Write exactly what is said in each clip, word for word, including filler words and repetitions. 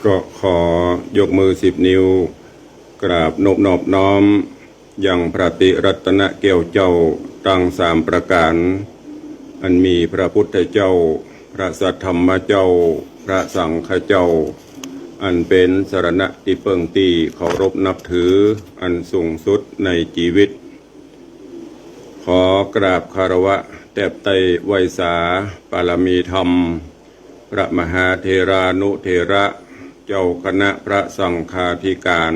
ก็ขอยกมือสิบนิ้ว กราบนบนอบน้อม ยังพระติรัตนแก้วเจ้าตังสามประก๋าน อันมีพระพุทธเจ้า พระสัทธรรมเจ้า พระสังฆเจ้า อันเป๋นสรณะตี้เปิ้งตี้เคารพนับถืออันสูงสุดในจีวิต ขอกราบคารวะแตบไต้ไหว้สาปารมีธรรม พระมหาเถรานุเถระ เจ้าคณะพระสังฆาธิก๋าน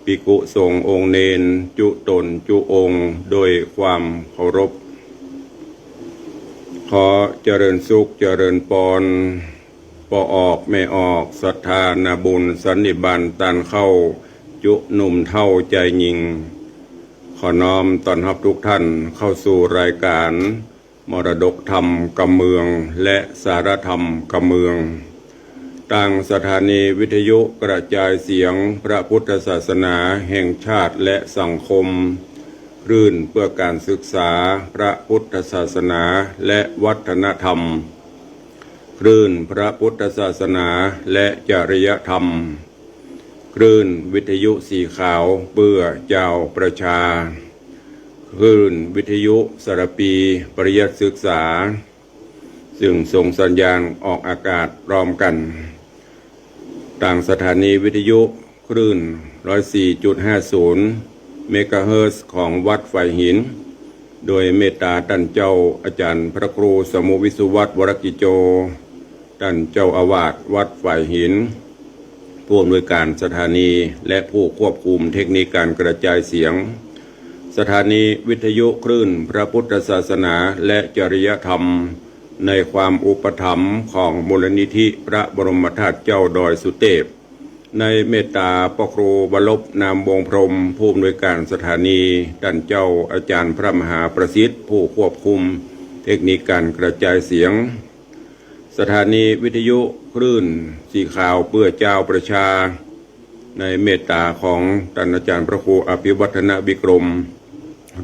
ภิกขุสงฆ์องค์เณรจุ๊ต๋นจุ๊องค์ โดยความเคารพ ขอเจริญสุขเจริญปอน ป้อออกแม่ออก ศรัทธานาบุญสันนิบาตต้านเข้า จุ๊หนุ่มเฒ่าจายญิง ขอน้อมต้อนฮับทุกท่านเข้าสู่รายก๋าน มรดกธรรมกำเมือง และสารธรรมกำเมือง ตางสถานีวิทยุกระจายเสียงพระพุทธศาสนาแห่งชาติและสังคม คลื่นเพื่อการศึกษาพระพุทธศาสนาและวัฒนธรรม คลื่นพระพุทธศาสนาและจริยธรรม คลื่นวิทยุสีขาวเพื่อจาวประชา คลื่นวิทยุสารภีปริยัติศึกษา ซึ่งส่งสัญญาณออกอากาศพร้อมกั๋น ตางสถานีวิทยุคลื่น ร้อยสี่จุดห้าศูนย์ เมกะเฮิรตซ์ ของวัดฝายหิน โดยเมตตาต้านเจ้าอาจ๋ารย์พระครูสมุห์วิศวัฒน์ วรกิจโจ ต้านเจ้าอาวาสวัดฝายหิน ผู้อำนวยก๋านสถานี และผู้ควบคุมเทคนิคก๋านกระจายเสียง สถานีวิทยุคลื่นพระพุทธศาสนาและจริยธรรม ในความอุปถัมภ์ของมูลนิธิพระบรมธาตุเจ้าดอยสุเตพ ในเมตตาพระครูวรรบ นามวงศ์พรหม ผู้อำนวยก๋านสถานี ต้านเจ้าอาจ๋ารย์พระมหาประสิทธิ์ ผู้ควบคุมเทคนิคก๋านกระจายเสียง สถานีวิทยุคลื่นสีขาวเพื่อจาวประชา ในเมตตาของต้านอาจ๋ารย์พระครูอภิวัฒนวิกรม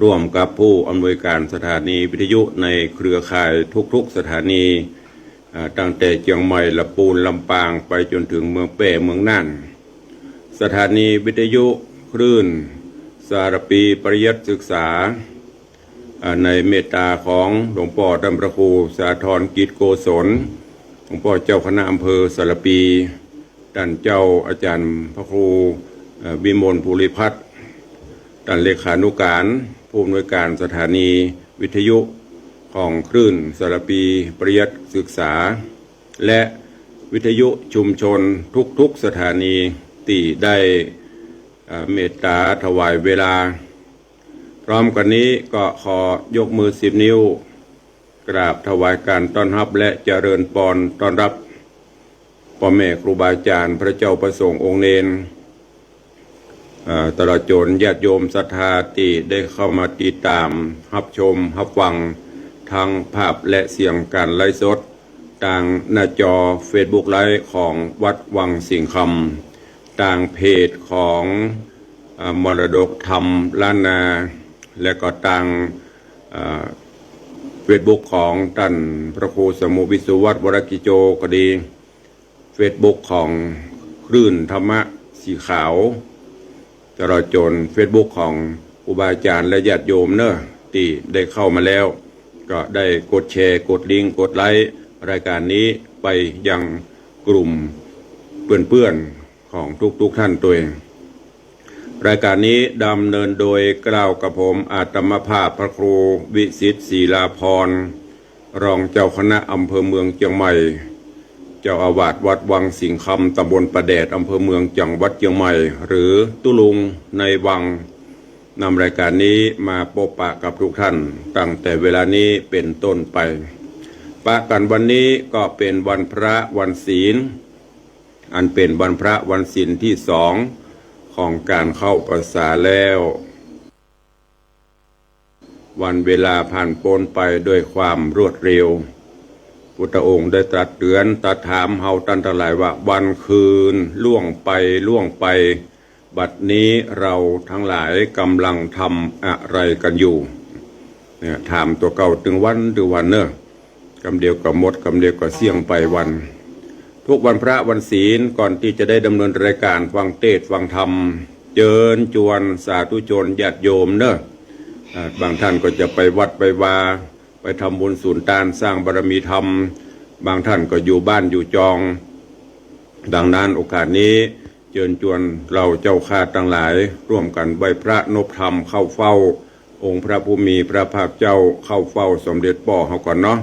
ร่วมกับผู้อำนวยก๋านสถานีวิทยุในเครือข่ายทุกๆสถานี อ่า ตั้งแต่เจียงใหม่ ละปูน ลำปาง ไปจ๋นเถิงเมืองแป้ เมืองน่าน สถานีวิทยุคลื่นสารภีปริยัติศึกษา อ่า ในเมตตาของหลวงป้อต้านพระครูสาธรกิจโกศล หลวงป้อเจ้าคณะอำเภอสารภี ต้านเจ้าอาจ๋ารย์พระครู เอ่อ วิมลภูริพัฒน์ ต้านเลขานุก๋าน ผู้อำนวยก๋านสถานีวิทยุของคลื่นสารภีปริยัติศึกษา และวิทยุชุมชนทุกๆสถานีตี้ได้ เอ่อ เมตตาถวายเวลา พร้อมกั๋นนี้ก็ขอยกมือสิบนิ้ว กราบถวายก๋านต้อนฮับและเจริญปอนต้อนฮับ ป้อแม่ครูบาอาจ๋ารย์ พระเจ้าพระสงฆ์องค์เณร เอ่อ ตลอดจ๋นญาติโยมศรัทธาตี้ได้เข้ามาติดต๋ามฮับชมฮับฟัง ตึงภาพและเสียงก๋านไลฟ์สด ตางหน้าจอเฟซบุ๊กไลฟ์ของวัดวังสิงห์คำ ตางเพจของ เอ่อ มรดกธรรมล้านนา และก็ตาง เอ่อ เฟซบุ๊กของต้านพระครูสมุห์วิศวัฒน์ วรกิจโจก็ดี เฟซบุ๊กของคลื่นธรรมะสีขาว ตลอดจ๋นเฟซบุ๊กของครูบาอาจ๋ารย์และญาติโยมเนาะ ตี้ได้เข้ามาแล้ว ก็ได้กดแชร์ กดลิงก์ กดไลก์รายก๋านนี้ไปยังกลุ่มเปื้อนๆของทุกๆท่านตวย รายก๋านนี้ดำเนินโดยเกล้ากระผมอาตมาภาพพระครูวิสิทธิ์ ศิลาภรณ์ รองเจ้าคณะอำเภอเมืองเจียงใหม่ เจ้าอาวาสวัดวังสิงห์คำ ตำบลป่าแดด อำเภอเมือง จังหวัดเจียงใหม่ หรือตุ๊ลุงในวัง นำรายก๋านนี้มาปบปะกับทุกท่าน ตั้งแต่เวลานี้เป๋นต้นไป ปะกั๋นวันนี้ก็เป๋นวันพระวันศีล อันเป๋นวันพระวันศีลตี้สองของก๋านเข้าพรรษาแล้ว วันเวลาผ่านป๊นไปด้วยความรวดเร็ว พุทธองค์ได้ตรัสเตื๋อน ตรัสถามเฮาต้านตังหลายว่า วันคืนล่วงไปล่วงไป บัดนี้เราตังหลายก๋ำลังทำอะไรกั๋นอยู่ เนี่ย ถามตั๋วเก่าตึงวันตึงวันเนาะ กำเดียวก็หมด กำเดียวก็เสี้ยงไปวัน ทุกวันพระวันศีล ก่อนตี้จะได้ดำเนินรายการฟังเทศน์ฟังธรรม เจิญจวนสาธุชนญาติโยมเนอะ อ่า บางท่านก็จะไปวัดไปวา ไปทำบุญสุนตานสร้างบารมีธรรม บางท่านก็อยู่บ้านอยู่จอง ดังนั้นโอกาสนี้เจิญจวนเฮาเจ้าข้าตังหลาย ร่วมกั๋นไหว้พระนบธรรมเข้าเฝ้า องค์พระผู้มีพระภาคเจ้า เข้าเฝ้าสมเด็จป้อเฮาก่อนเนาะ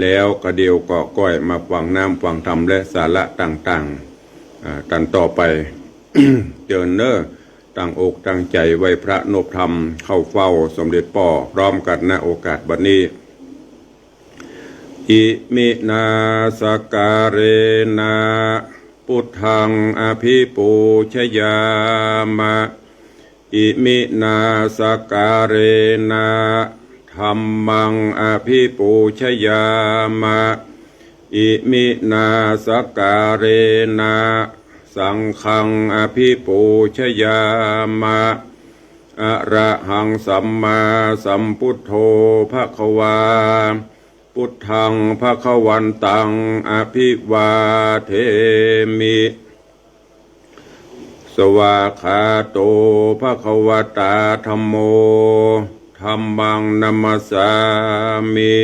แล้วกระเดี่ยวก็ก้อยมาฟังน้ำฟังธรรมและสาระต่างๆ อ่า ตันต่อไป เจิญเนอะ ตั้งอกตั้งใจ๋ไหว้พระนบธรรมเข้าเฝ้าสมเด็จป้อพร้อมกั๋น ณ โอกาสบัดนี้ Iminā sakkārena buddhaṃ abhipūjayāma. Iminā sakkārena dhammaṃ abhipūjayāma. Iminā sakkārena saṅghaṃ abhipūjayāma. Arahaṃ sammāsambuddho bhagavā. Buddhaṃ bhagavantaṃ abhivādemi. Svākkhāto bhagavatā dhammo. Dhammaṃ namassāmi.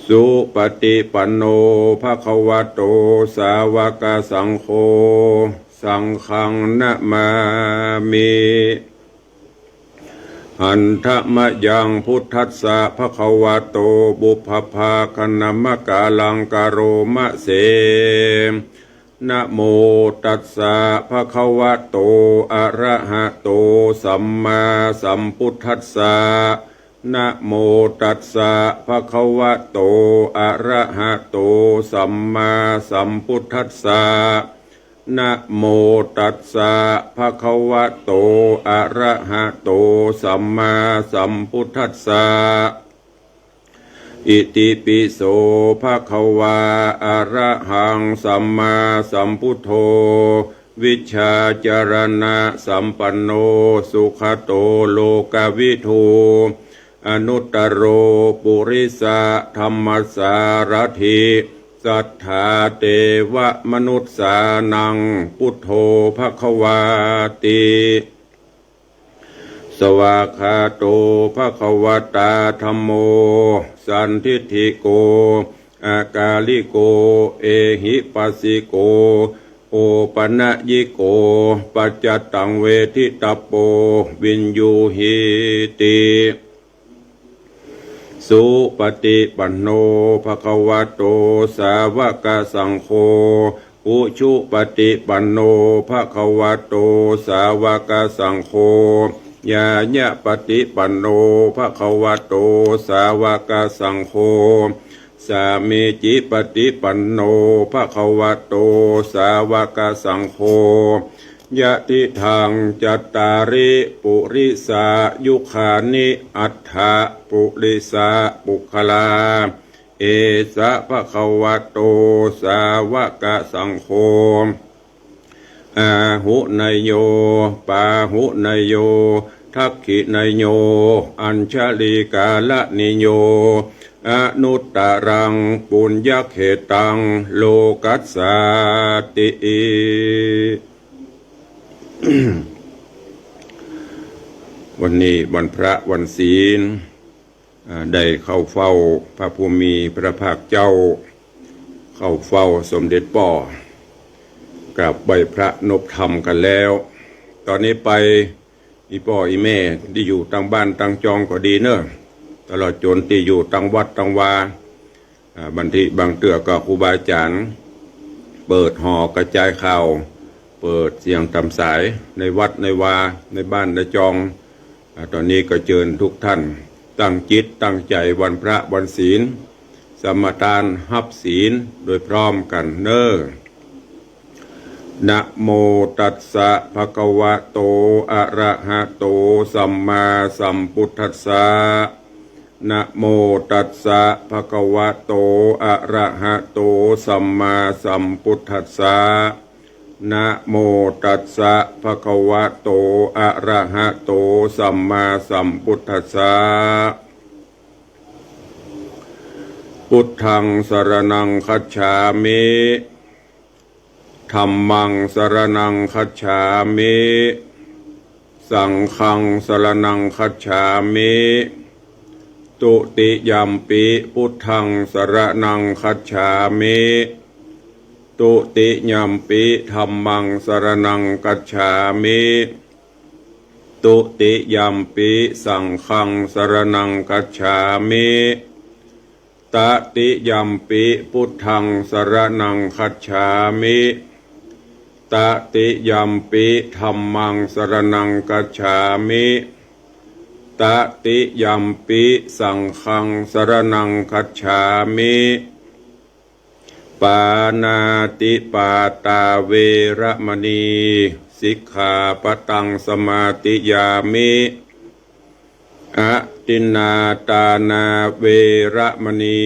Supaṭipanno bhagavato sāvakasaṅgho. Saṅghaṃ namāmi. Handa mayaṃ buddhassa bhagavato pubbabhāganamakāraṃ karoma se. Namo tassa bhagavato arahato sammāsambuddhassa. Namo tassa bhagavato arahato sammāsambuddhassa. Namo tassa bhagavato arahato sammāsambuddhassa. Itipi so bhagavā arahaṃ sammāsambuddho vijjācaraṇasampanno sugato lokavidū anuttaro purisadammasārathi satthā devamanussānaṃ buddho bhagavāti. Svākkhāto bhagavatā dhammo sandiṭṭhiko akāliko ehipassiko opanayiko paccattaṃ veditabbo viññūhīti. Supaṭipanno bhagavato sāvakasaṅgho, ujupaṭipanno bhagavato sāvakasaṅgho, ñāyapaṭipanno bhagavato sāvakasaṅgho, sāmīcipaṭipanno bhagavato sāvakasaṅgho, yadidaṃ cattāri purisayugāni aṭṭha purisapuggalā, esa bhagavato sāvakasaṅgho, āhuneyyo pāhuneyyo dakkhiṇeyyo añjalikaraṇīyo anuttaraṃ puññakkhettaṃ lokassāti. วันนี้วันพระวันศีล อ่า ได้เข้าเฝ้าพระผู้มีพระภาคเจ้า เข้าเฝ้าสมเด็จป้อ กราบไหว้พระนบธรรมกั๋นแล้ว ต๋อนนี้ไป อี่ป้ออี่แม่ตี้อยู่ตังบ้านตังจองก็ดีเน่อ ตลอดจ๋นตี้อยู่ตังวัดตังวา อ่า บางทีบางเตื้อก็ครูบาอาจ๋ารย์ เปิดหอกระจายข่าว เปิดเสียงต๋ามสาย ในวัดในวา ในบ้านในจอง อ่า ต๋อนนี้ก็เจิญทุกท่าน ตั้งจิตตั้งใจ๋วันพระวันศีล สมาทานฮับศีลโดยพร้อมกั๋นเน่อ Namo tassa bhagavato arahato sammāsambuddhassa. Namo tassa bhagavato arahato sammāsambuddhassa. Namo tassa bhagavato arahato sammāsambuddhassa. Buddhaṃ saraṇaṃ gacchāmi. Dhammaṃ saraṇaṃ gacchāmi. Saṅghaṃ saraṇaṃ gacchāmi. Dutiyampi buddhaṃ saraṇaṃ gacchāmi. Dutiyampi dhammaṃ saraṇaṃ gacchāmi. Dutiyampi saṅghaṃ saraṇaṃ gacchāmi. Tatiyampi buddhaṃ saraṇaṃ gacchāmi. Tatiyampi dhammaṃ saraṇaṃ gacchāmi. Tatiyampi saṅghaṃ saraṇaṃ gacchāmi. Pāṇātipātā veramaṇī sikkhāpadaṃ samādiyāmi. Adinnādānā veramaṇī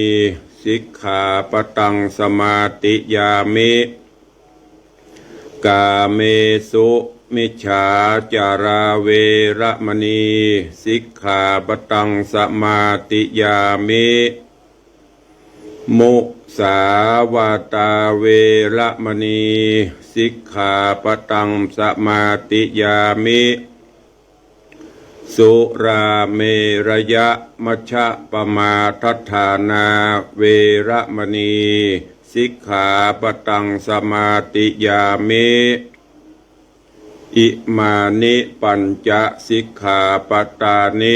sikkhāpadaṃ samādiyāmi. Kāmesu micchācārā veramaṇī sikkhāpadaṃ samādiyāmi. Musāvādā veramaṇī sikkhāpadaṃ samādiyāmi. Surāmerayamajjapamādaṭṭhānā veramaṇī sikkhāpadaṃ samādiyāmi. Imāni pañca sikkhāpadāni.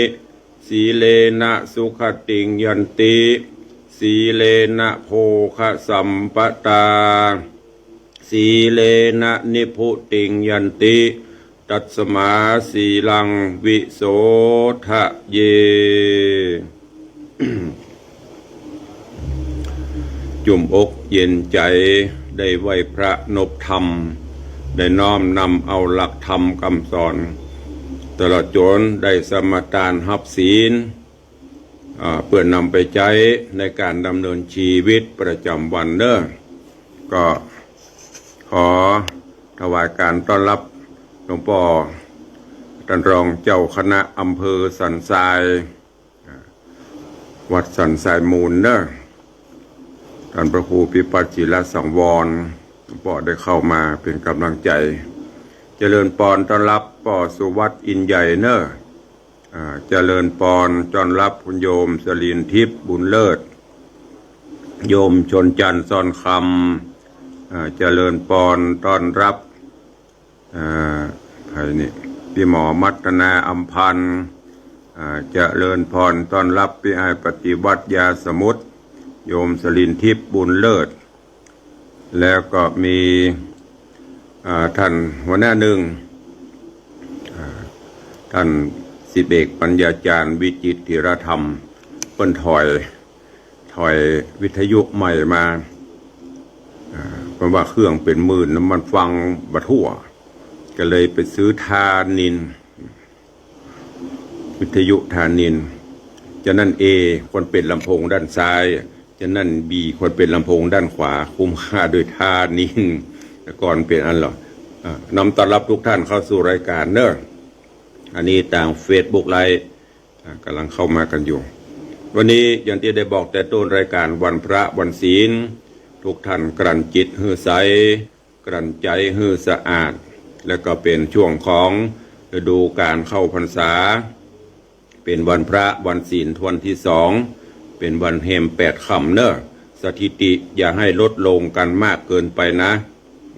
Sīlena sugatiṃ yanti, sīlena bhogasampadā, sīlena nibbutiṃ yanti, tasmā sīlaṃ visodhaye. จุ่มอกเย็นใจ๋ ได้ไหว้พระนบธรรม ได้น้อมนำเอาหลักธรรมกำสอน ตลอดจ๋นได้สมาทานฮับศีล อ่า เปื้อนำไปใจ๊ในก๋านดำเนินชีวิตประจ๋ำวันเน้อ ก็ขอถวายก๋านต้อนฮับหลวงป้อต้านรองเจ้าคณะอำเภอสันทราย อ่า วัดสันทรายมูลเน้อ ต้านพระครูพิพัฒน์ ศิลสังวร หลวงป้อได้เข้ามาเป๋นก๋ำลังใจ๋ เจริญปอนต้อนฮับป้อสุวัฒน์ อินใหญ่เน้อ อ่า เจริญปอนต้อนฮับคุณโยมสลินทิพย์ บุญเลิศ โยมชนจันทร์ ซ่อนคำ อ่า เจริญปอนต้อนฮับ อ่า ใผนี่ ปี้หมอมัตนา อำพันธ์ อ่า เจริญปอนต้อนฮับปี้อ้ายปฏิวัติ ยาสมุทร โยมสลินทิพย์ บุญเลิศ แล้วก็มี อ่า ต้านหัวหน้านึ่ง อ่า ต้านสิบเอกปัญญาจารย์ วิจิตรธีรธรรม เปิ้นถอย ถอยวิทยุใหม่มา อ่า เปิ้นว่าเครื่องเป๋นหมื่น น้ำมันฟังบ่ทั่ว ก็เลยไปซื้อธานินทร์ วิทยุธานินทร์ จาะนั้น A ควรเป๋นลำโพงด้านซ้าย จาะนั้น B ควรเป๋นลำโพงด้านขวา คุ้มค่าด้วยธานินทร์ แต่ก่อนเป๋นอันเหรอ อ่า น้อมต้อนฮับทุกท่านเข้าสู่รายการเน้อ อันนี้ตางเฟซบุ๊กไลฟ์ อ่า ก่ำลังเข้ามากั๋นอยู่ วันนี้อย่างตี้ได้บอกแต่ต้นรายการ วันพระวันศีล ทุกท่านกลั่นจิตหื้อใส กลั่นใจ๋หื้อสะอาด แล้วก็เป๋นช่วงของฤดูก๋านเข้าพรรษา เป๋นวันพระวันศีลวันตี้สอง เป๋นวันแฮมแปดค่ำเน้อ สถิติอย่าหื้อลดลงกั๋นมากเกินไปนะ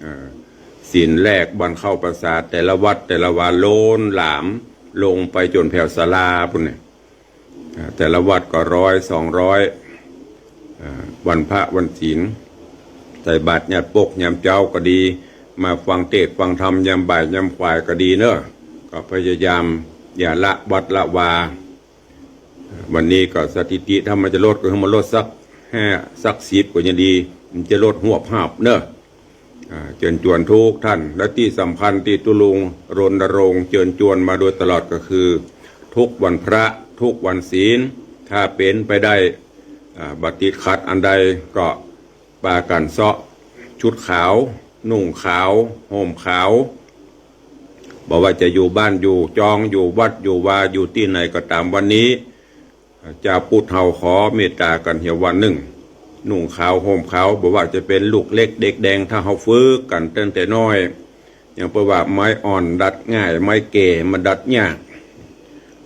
อ่า ศีลแรกวันเข้าพรรษาแต่ละวัดแต่ละวาล้นหลามลงไปจ๋นแผวศาลาปู๊นเนี่ย อ่า แต่ละวัดก็ร้อยสองร้อย อ่า วันพระวันศีล ใส่บาตรญาติโยมยามเจ๊าก็ดี มาฟังเตสน์ฟังธรรมยามบ่ายยามขวายก็ดีเน้อ ก็พยายามอย่าละวัดละวา วันนี้ก็สถิติถ้ามันจะลดก็หื้อมันลดสักห้าสักสิบก็ยังดี มันจะลดหวบหาบเน้อ อ่า เจิญจวนทุกท่าน และตี้สำคัญตี้ตุ๊ลุงรณรงค์เจิญจวนมาโดยตลอดก็คือ ทุกวันพระทุกวันศีล ถ้าเป๋นไปได้ อ่า บ่ติดขัดอันใดก็ปากั๋นเซาะชุดขาว นุ่งขาว ห่มขาว บ่ว่าจะอยู่บ้านอยู่จอง อยู่วัดอยู่วา อยู่ตี้ไหนก็ต๋าม วันนี้ จาวพุทธเฮาขอเมตต๋ากั๋นเหียวันนึ่ง นุ่งขาวห่มขาว บ่ว่าจะเป๋นลูกเล็กเด็กแดง ถ้าเฮาฝึกกั๋นตั้งแต่น้อย อย่างเปิ้นว่าไม้อ่อนดัดง่าย ไม้แก่มันดัดยาก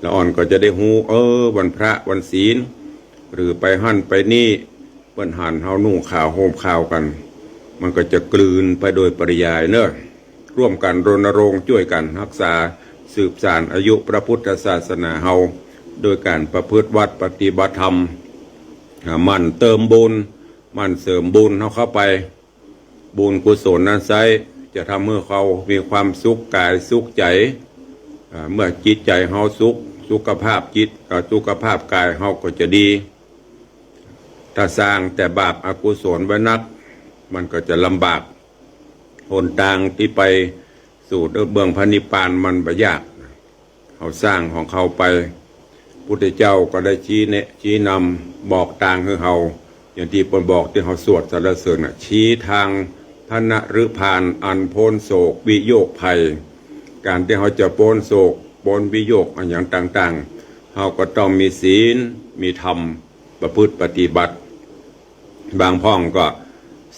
ละอ่อนก็จะได้ฮู้ เออ วันพระวันศีล หรือไปหั้นไปนี่ เปิ้นหันเฮานุ่งขาวห่มขาวกั๋น มันก็จะกลืนไปโดยปริยายเนาะ ร่วมกั๋นรณรงค์จ้วยกั๋นฮักษาสืบสานอายุพระพุทธศาสนาเฮา โดยก๋านประพฤติวัตรปฏิบัติธรรม อ่า หมั่นเติมบุญ หมั่นเสริมบุญเฮาเข้าไป บุญกุศลนั้นไซร้จะทำหื้อเฮามีความสุขก๋ายสุขใจ๋ อ่า เมื่อจิตใจ๋เฮาสุข สุขภาพจิตกับสุขภาพก๋ายเฮาก็จะดี ถ้าสร้างแต่บาปอกุศลไว้นัก มันก็จะลำบาก หนตางตี้ไปสู่เบื้องพระนิพพานมันบ่ยาก เฮาสร้างของเฮาไป พุทธเจ้าก็ได้ชี้แนะชี้นำบอกตางหื้อเฮา อย่างตี้เปิ้นบอกตี้เฮาสวดสรรเสริญน่ะ ชี้ตางพระนฤพานอันป๊นโศกวิโยคภัย ก๋านตี้เฮาจะป๊นโศกป๊นวิโยคอะหยังต่างๆ เฮาก็ต้องมีศีล มีธรรม ประพฤติปฏิบัติ บางพ่องก็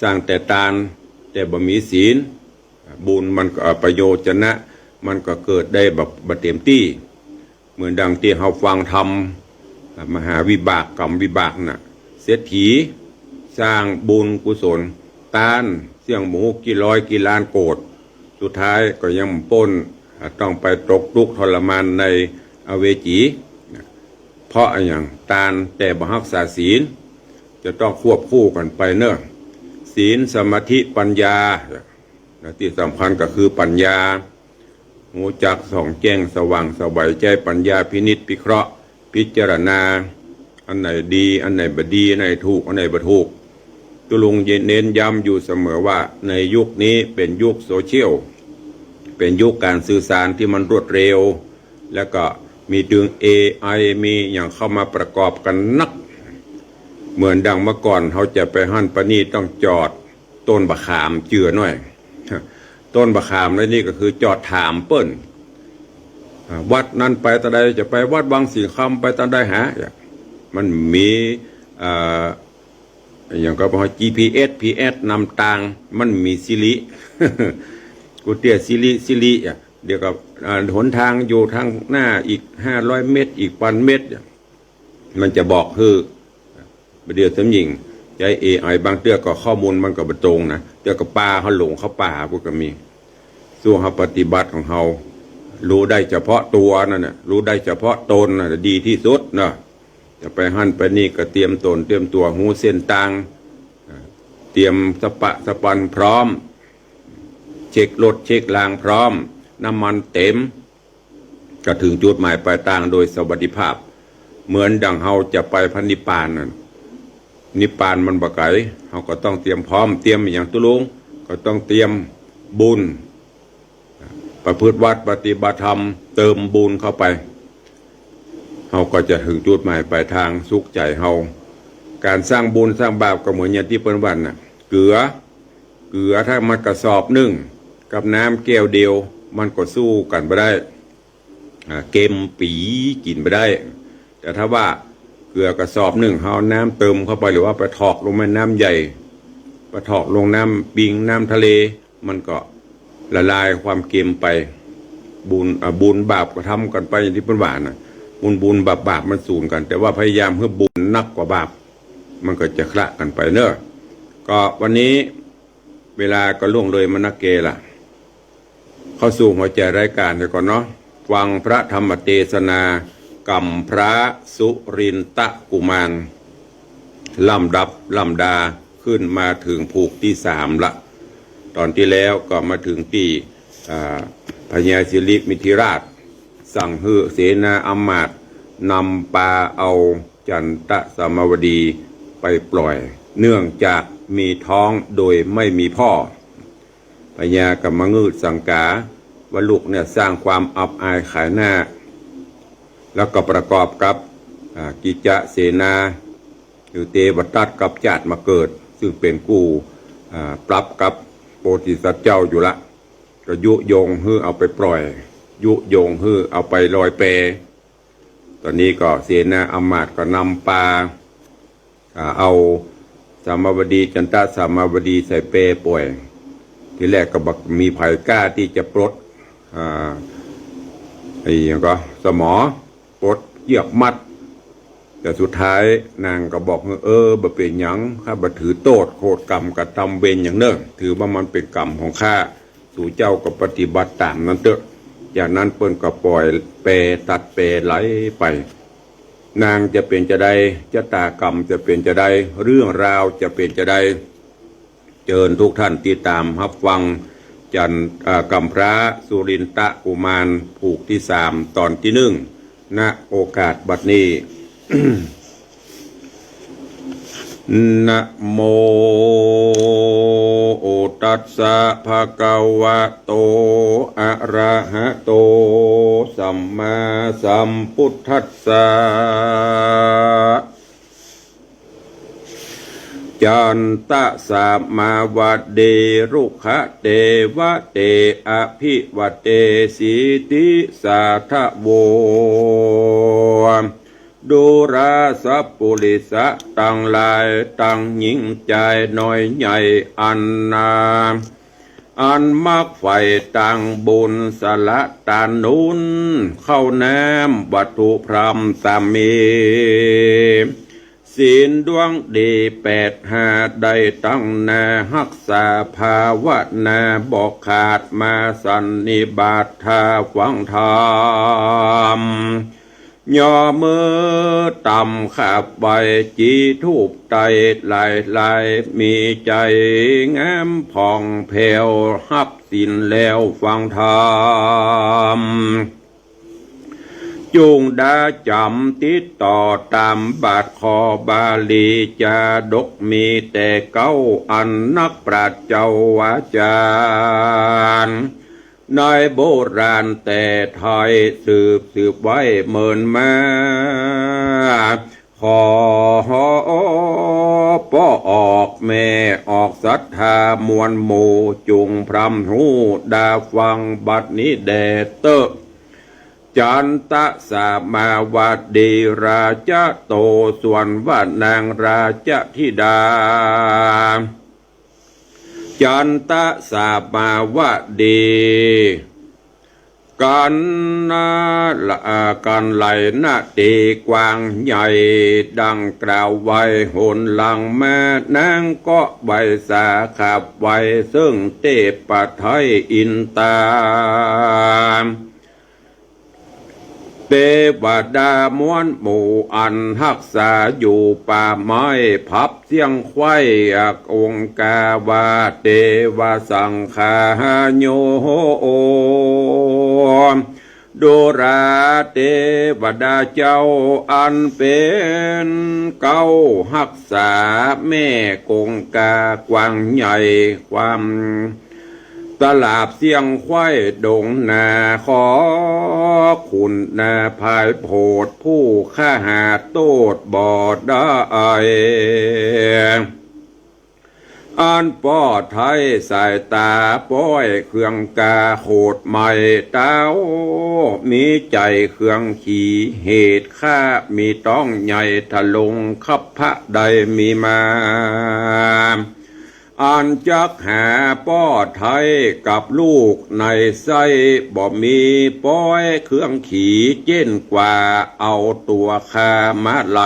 สร้างแต่ตาน แต่บ่มีศีล บุญมันก็ เอ่อ ประโยชนะ มันก็เกิดได้บ่ บ่เต๋มตี้ เหมือนดังตี้เฮาฟังธรรม มหาวิบากกรรมวิบากน่ะ เศรษฐีสร้างบุญกุศล ตานเสี้ยงบ่ฮู้กี่ร้อยกี่ล้านโกด สุดท้ายก็ยังบ่ป๊น อ่า ต้องไปตกทุกข์ทรมานในอเวจี เพราะอะหยัง ตานแต่บ่ฮักษาศีล จะต้องควบคู่กั๋นไปเนาะ ศีล สมาธิ ปัญญา นะ ตี้สำคัญก็คือปัญญา ฮู้จักส่องแจ้งสว่างไสว ใจ๊ปัญญาพินิจพิเคราะห์ พิจารณา อันไหนดี อันไหนบ่ดี อันไหนถูก อันไหนบ่ถูก ตุ๊ลุงเน้นย้ำอยู่เสมอว่าในยุคนี้เป๋นยุคโซเชียล เป๋นยุคก๋านสื่อสารตี้มันรวดเร็ว แล้วก็มีตึง เอไอ มีหยังเข้ามาประกอบกั๋นนัก เหมือนดังเมื่อก่อนเฮาจะไปหั้นไปนี่ต้องจอด ต้นบ่าขามเจื้อหน้อย ต้นบ่าขามในนี้ก็คือจอดถามเปิ้น อ่า วัดนั้นไปตางใด จะไปวัดวังสิงห์คำ ไปตางใดหา มันมี เอ่อ อะหยังก็บอก จีพีเอส พีเอส นำตาง มันมีสิริ กูเตี้ยสิริ สิริอะ เดี๋ยวก็ อ่า หนตางอยู่ตางหน้าอีกห้าร้อยเมตร อีกปันเมตรอะ มันจะบอกหื้อ บ่าเดี่ยวสมหญิงใจ๊ เอไอ บางเตื้อก็ข้อมูลมันก็บ่ตรงนะ เตื้อก็ปาเฮาหลงเข้าป่าพุ้นก็มี สู้เฮาปฏิบัติของเฮา ฮู้ได้เฉพาะตั๋วนั่นน่ะ ฮู้ได้เฉพาะตนน่ะ ดีตี้สุดเนาะ จะไปหั้นไปนี่ก็เตรียมตนเตรียมตั๋ว ฮู้เส้นตาง อ่า เตรียมสะปะสะปันพร้อม เช็ครถเช็คลางพร้อม น้ำมันเต๋ม ก็เถิงจุดหมายปลายตางโดยสวัสดิภาพ เหมือนดังเฮาจะไปพระนิพพานนั่น นิพพานมันบ่ไก๋ เฮาก็ต้องเตรียมพร้อม เตรียมอะหยังตุ๊ลุง ก็ต้องเตรียมบุญ ประพฤติวัตรปฏิบัติธรรม เติมบุญเข้าไป เฮาก็จะเถิงจุดหมายปลายตางสุขใจ๋เฮา ก๋านสร้างบุญสร้างบาปก็เหมือนอย่างตี้เปิ้นว่าน่ะ เกลือ เกลือถ้ามันกระสอบนึ่งกับน้ำแก้วเดียว มันก็สู้กั๋นบ่ได้ อ่า เก็มปี๋กิ๋นบ่ได้ แต่ถ้าว่าเกลือกระสอบนึ่ง เฮาเอาน้ำเติมเข้าไป หรือว่าไปถอกลงแม่น้ำใหญ่ ไปถอกลงน้ำปิง น้ำทะเล มันก็ละลายความเก็มไป บุญ อ่า บุญบาปก็ทำกั๋นไปอย่างตี้เปิ้นว่าน่ะ บุญบุญบาปบาปมันสูนกั๋น แต่ว่าพยายามหื้อบุญนักกว่าบาป มันก็จะคละกั๋นไปเนาะ ก็วันนี้เวลาก็ล่วงเลยมานักแก่ละ เข้าสู่หัวใจ๋รายก๋านเสียก่อนเนาะ ฟังพระธรรมเตสนา กำพร้าสุรินทกุมาร ลำดับลำดาขึ้นมาเถิงผูกตี้สามละ ต๋อนตี้แล้วก็มาเถิงตี้ อ่า พญาสิริมิถิราช สั่งหื้อเสนาอำมาตย์นำปาเอาจันตสามาวดีไปปล่อย เนื่องจากมีท้องโดยไม่มีพ่อ พญาก็มางืดสังกาว่าลูกเนี่ยสร้างความอับอายขายหน้า แล้วก็ประกอบกับ อ่า กิจจเสนา หรือเตวทัตกับจาตุมาเกิด ซึ่งเป๋นกู้ อ่า ปรับกับโพธิสัตว์เจ้าอยู่ละ ก็ยุยงหื้อเอาไปปล่อย ยุยงหื้อเอาไปลอยแป ต๋อนนี้ก็เสนาอำมาตย์ก็นำปา อ่า เอา สามาวดี จันตะสามาวดีใส่แปป่อย ทีแรกก็บ่มีใผกล้าตี้จะปลด อ่า ไอ้หยังก็ สมอ ปลดเยื้อกมัด แต่สุดท้ายนางก็บอก เออ บ่เป๋นหยัง ข้าบ่ถือโต้ษ โต้ษก๋รรมกระตำเวรหยังเน่อ ถือว่ามันเป๋นก๋รรมของข้า สูเจ้าก็ปฏิบัติต๋ามนั้นเต๊อะ จากนั้นเปิ้นก็ป่อยแปตัดแปไหลไป นางจะเป๋นจาใด จะตากรรมจะเป๋นจาใด เรื่องราวจะเป๋นจาใด เจิญทุกท่านติดต๋ามฮับฟัง จัน อ่า กำพร้าสุรินทกุมารผูกตี้สาม ต๋อนตี้นึ่ง ณ โอกาสบัดนี้ นะโมตัสสะ ภะคะวะโต อะระหะโต สัมมาสัมพุทธัสสะ จันตะสามาวดี รุกขะเตวะเต อะภิวะเตสีติสาทะโว ดูราสะปุริสะตังหลาย ตังญิงจายน้อยใหญ่ อันนา อันมักใฝ่ตางบุญสละตานุน เข้าน้ำวัตถุพรำสามี ศีลดวงดีแปดห้า ได้ตั้งหน้าฮักษาภาวนา บ่ขาดมาสันนิบาตถ้าฟังธรรม ย่อมือต่ำขาบไหว้ จีธูปไต้หลายๆ มีใจ๋งามผ่องแผ้ว ฮับศีลแล้วฟังธรรม จุ่งดาจ๋ำติดต่อต๋ามบาท ข้อบาลีจาดกมีแต่เก้า อันนักปราชญ์เจ้าอาจ๋ารย์ ในโบราณแต่ไทย สืบสืบไว้เมินมา ขอป้อออกแม่ออกศรัทธามวลหมู่ จุ่งพร่ำฮู้ดาฟังบัดนี้แด่เต๊อะ จันตะสามาวดีราชะโต ส่วนว่านางราชธิดา จันตะสามาวดี กั๋นนาละ อ่า กั๋นไหลนาตีกว้างใหญ่ ดังกล่าวไว้หนหลังมา นางก็ไหว้สาขับไหว้เซิ่งเตปะไทยอินตา เตวดามวลหมู่อันฮักษาอยู่ป่าไม้ ผับเสี้ยงไคว้ องค์กาว่าเตวสังขาโย ดูราเตวดาเจ้าอันเป๋นเก๊าฮักษาแม่คงคากว้างใหญ่ ความ ตลาบเสี้ยงไคว้ดงนา ขอคุณนาภายโผด ผู้ข้าหาโต้ษบ่ได้ อันป้อไท้สายต๋าป้อยเครื่องกาโขดไหม้ เต้ามีใจ๋เครื่องขี่ เหตุข้ามีต๊องใหญ่ทะลงคับพระใดมีมา อันจักหาป้อไท้กับลูกในไส้บ่มี ป้อยเครื่องขี่เจ๊นกว่า เอาตั๋วข้ามาไหล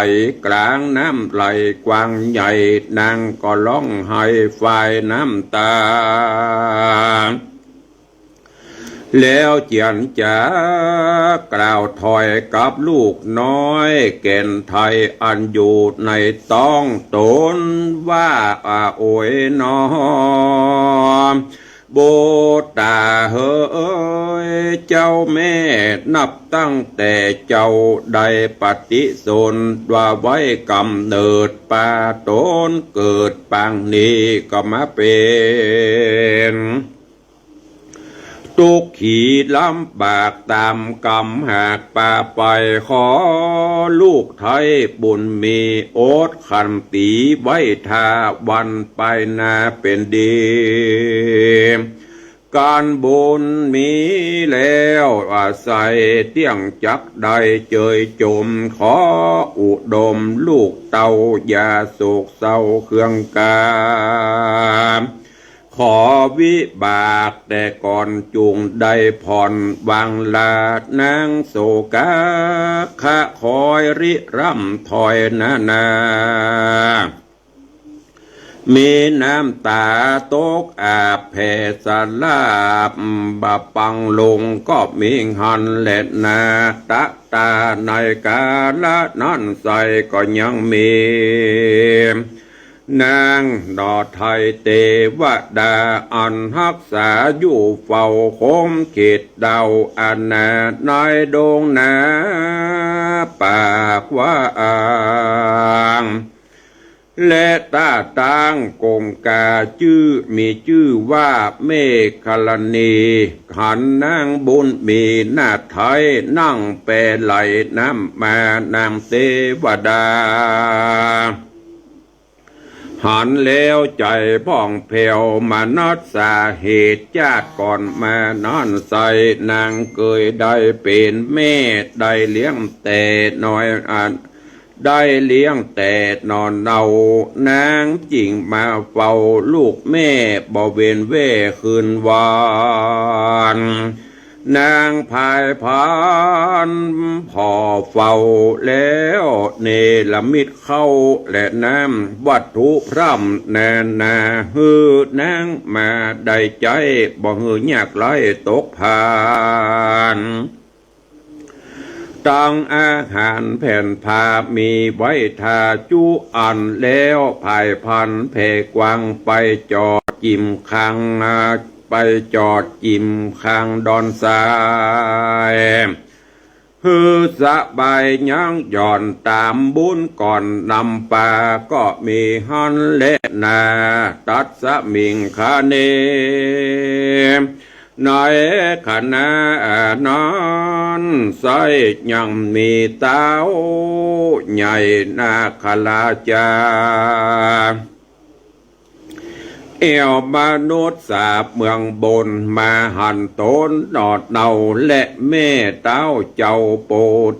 กลางน้ำไหลกว้างใหญ่ นางก็ฮ้องไห้ฝ่ายน้ำต๋า แล้วเจียรจากล่าวถ้อยกับลูกน้อยแก่นไทยอันอยู่ในต๊องต๋นว่า อา โอยหนอ บุตราเหย เจ้าแม่นับตั้งแต่เจ้าได้ปฏิสนธิว่าไว้ก๋ำเนิดปาต๋นเกิดปางนี้ก็มาเป๋น ตุ๊กข์ขีลำบากต๋ามกรรมหากปาไป ขอลูกไท้บุญมีอดขันตีไว้ถ้าวันไปหน้าเป๋นดี ก๋านบุญมีแล้ว อาศัยเตี้ยงจักได้เจยจม ขออุดมลูกเต้าอย่าโศกเศร้าเคืองกา ขอวิบากแต่ก่อนจุ่งได้ผ่อนวางลา นางโสกาคะคอยริร่ำถอยนานา มีน้ำต๋าตกอาบแผ่สะหลาบ บ่าปังลงก็มีหันแลนา ตะต๋าในกาละนั้นไส้ก็ยังมี นางหน่อไทยเตวดา อันฮักษาอยู่เฝ้าคมเขตดาวอาณา ในดงนาปากว้าง และต๋าตางกงกาจื้อ มีจื้อว่าเมขลานี หันนางบุญมีนาถไทย นั่งแปไหลน้ำมา นางเตวดา หันแล้วใจ๋ผ่องแผ้ว มนัสสาเหตุจาติก่อนมานั้นไส้ นางเกยได้เป๋นแม่ ได้เลี้ยงแต่น้อยอัน ได้เลี้ยงแต่หน่อเนา นางจึ่งมาเฝ้าลูกแม่ บ่เว้นแว่คืนวัน นางพายพานผ่อเฝ้าแล้ว เนรมิตข้าวและน้ำ วัตถุพร่ำนานา หื้อนางมาได้ใจ๊ บ่หื้อยากไร้ตกพาน ตังอาหารแผ่นผ้ามีไว้ทาจุอัน แล้วพายพานแผ่กว้าง ไปจอดจิ่มคัง ไปจอดจิ่มคังดอนทราย หื้อสบายยังหย่อนต๋ามบุญก่อนนำปา ก็มีหันแลนา ตัสมิงคเน ในขณะนั้นไส้ยังมีเต๊าใหญ่นาคราชา แอ่วมนุษย์สาบเมืองบน มาหันต๋นหน่อเนา และแม่เต๊าเจ้าโป